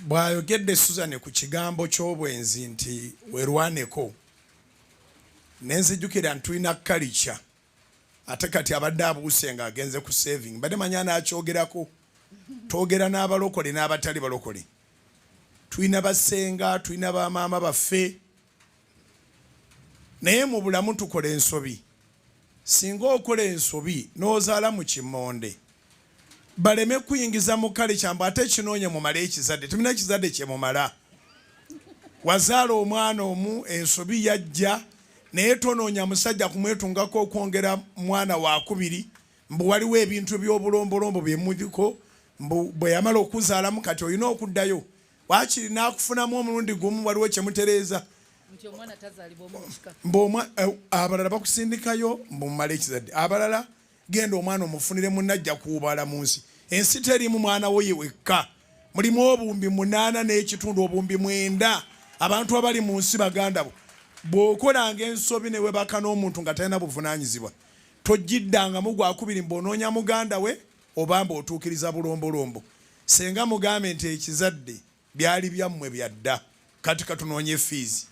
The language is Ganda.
Bw'ayogedde Susan ku kigambo ky'obwenzi nti werwaneko, ne nzijukira nti tulina culture. Ate kati abadde abuuse ng'agenze ku saving, mbadde manyi anakyogerako. Twogera n'abalokole n'abatali balokole. Tulina basenga, tulina bamaama baffe, naye mu bulamu tukola ensobi. Singa okola ensobi n'ozaala mu kimonde, baleme kuyingiza mu kale kyambu ate kinoonye mumale ekizadde. Tumina ekizadde kyemumala. Wazaala omwana omu, ensobi yajja, naye tonoonya musajja kumwetungako okwongera mwana wakubiri, mbu waliwo ebintu by'obulombolombo byemuliko, mbu bwe yamala okuzaalamu kati olina okuddayo wakiri n'akufunamu omulundi gumu, waliwo kyemutereeza. Mbu abalala bakusindikayo mbu mumale ekizadde, abalala genda omwana omufunire munajja kuwubaala mu nsi. Ensi teriimu mwana wo ye wekka, mulimu obuwumbi 8.5, 9,000 abantu abali mu nsi, baganda bo. Bw'okolanga ensobi ne webaka n'omuntu nga talina buvunaanyizibwa, togiddangamu gwakubiri mbu onoonya muganda we oba mbu otuukiriza bulombolombo. Senga mugambe nti ekizadde byali byammwe byadda, kati katunoonye fiizi.